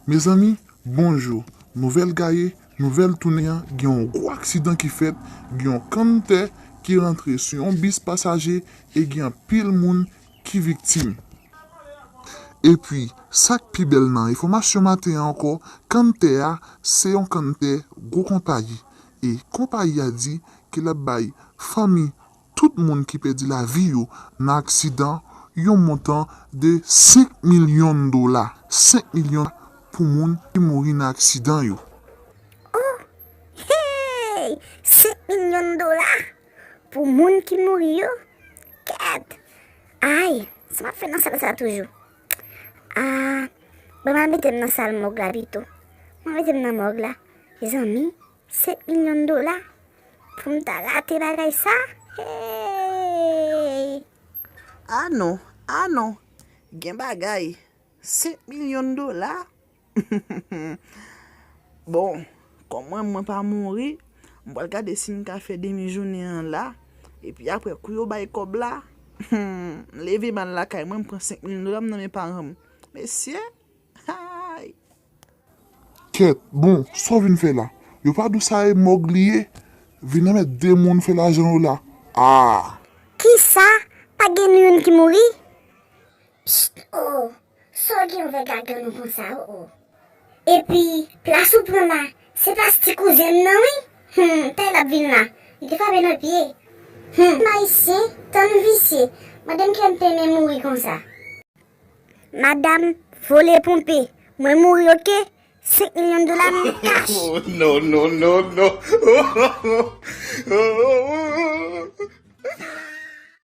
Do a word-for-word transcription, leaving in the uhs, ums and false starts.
Mezanmi, bonjou. Nouvèl gaye, nouvèl tounen an, gen yon gwo aksidan ki fèt, gen yon kanntè ki rantre sou yon bis pasaje e gen anpil moun ki viktim. Epi, sa k pi bèl nan enfòmasyon maten an ankò, kanntè a se yon kanntè gwo konpayi. E konpayi a di ke l ap bay fanmi tout moun ki pèdi lavi yo nan aksidan yon montan de senk milyon dola. Senk milyon pou moun ki mouri nan aksidan yo. Oh! Hey! Senk milyon dola pou moun ki mouri yo? Kèt! Ay! Sa m ap fè nan sal sa toujou? Ah! Bon, m al mete m nan sal mòg la pito. M al mete m nan mòg la. Mezanmi, senk milyon dola pou m ta rate bagay sa? Hey! Ah non, ah non, gen bagay. Senk milyon dola? Bon, kòm mwen, mwen pa mouri, m pral gade si m ka fè demi jounen an la. Epi apre, kou yo bay kòb la, m leve m al lakay mwen, m pran senk milyon dola m nan men paran m. Mesye! Ay! Kèt, bon, sa w vin fè la? Yo pa di w sa e mòg li ye? Vin remèt de moun fè lajan yo la. Ah! Kisa? Pa gen youn ki mouri? Pst, oh! Sa w gen avèk gagann ou konsa, oh, oh? Epi, plas ou pran la, se plas ti kouzen m nan, wi. Hmm, tèl ap vin la. Li te frape nan pye. Hmm, m ayisyen, tann visye. Mande m kè m te renmen mouri konsa. Madanm, vole ponpe. Mwen mouri, oke? Senk milyon dola m kach. Oh, no, no, no, no.